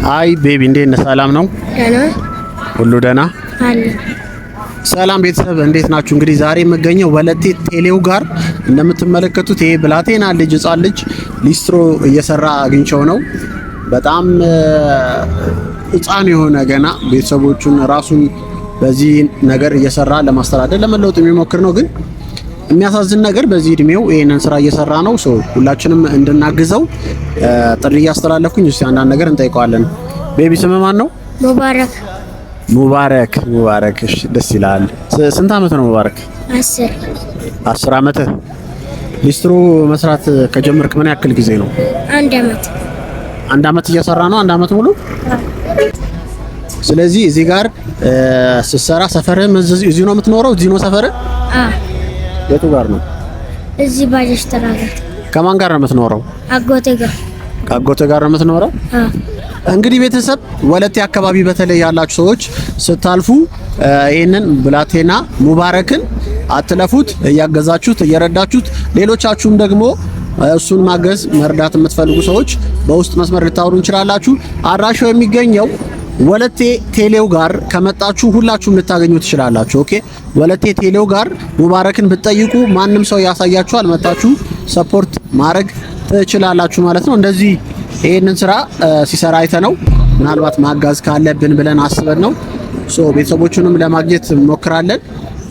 Hi baby፣ እንዴት ነህ? ሰላም ነው? ደህና። ሁሉ ደህና አለ። ሰላም ቤተሰብ፣ እንዴት ናችሁ? እንግዲህ ዛሬ የምገኘው ወለቴ ቴሌው ጋር እንደምትመለከቱት ይሄ ብላቴና ልጅ፣ ህጻን ልጅ ሊስትሮ እየሰራ አግኝቸው ነው። በጣም ህጻን የሆነ፣ ገና ቤተሰቦቹን ራሱን በዚህ ነገር እየሰራ ለማስተዳደር፣ ለመለወጥ የሚሞክር ነው። ግን የሚያሳዝን ነገር በዚህ እድሜው ይሄንን ስራ እየሰራ ነው። So ሁላችንም እንድናግዘው ጥሪ እያስተላለፍኩኝ እስቲ አንዳንድ ነገር እንጠይቀዋለን። Baby፣ ስምህ ማን ነው? ሙባረክ። ሙባረክ፣ ሙባረክ። እሺ፣ ደስ ይላል። ስንት አመት ነው ሙባረክ? 10። 10 አመት። ሊስትሮ መስራት ከጀመርክ ምን ያክል ጊዜ ነው? አንድ አመት። አንድ አመት እየሰራ ነው። አንድ አመት ሙሉ። ስለዚህ እዚህ ጋር ስትሰራ ሰፈርህ እዚሁ ነው የምትኖረው? እዚህ ነው ሰፈርህ? አ። የቱ ጋር ነው? እዚህ ባጃጅ ተራ ጋር። ከማን ጋር ነው የምትኖረው? አጎቴ ጋር። ከአጎትህ ጋር ነው የምትኖረው? አ። እንግዲህ ቤተሰብ፣ ወለቴ አካባቢ በተለይ ያላችሁ ሰዎች ስታልፉ ይህንን ብላቴና ሙባረክን አትለፉት፣ እያገዛችሁት፣ እየረዳችሁት፣ ሌሎቻችሁም ደግሞ እሱን ማገዝ፣ መርዳት የምትፈልጉ ሰዎች በውስጥ መስመር ልታወሩ እንችላላችሁ። አድራሻው የሚገኘው ወለቴ ቴሌው ጋር ከመጣችሁ ሁላችሁም ልታገኙ ትችላላችሁ። Okay፣ ወለቴ ቴሌው ጋር ሙባረክን ብትጠይቁ ማንም ሰው ያሳያችኋል። መጣችሁ support ማድረግ ትችላላችሁ ማለት ነው። እንደዚህ ይህንን ስራ ሲሰራ አይተነው ምናልባት ማገዝ ካለብን ብለን አስበን ነው። So ቤተሰቦቹንም ለማግኘት እንሞክራለን።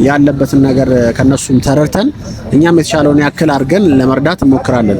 ያለበትን ነገር ከነሱም ተረድተን እኛም የተሻለውን ያክል አድርገን ለመርዳት እንሞክራለን።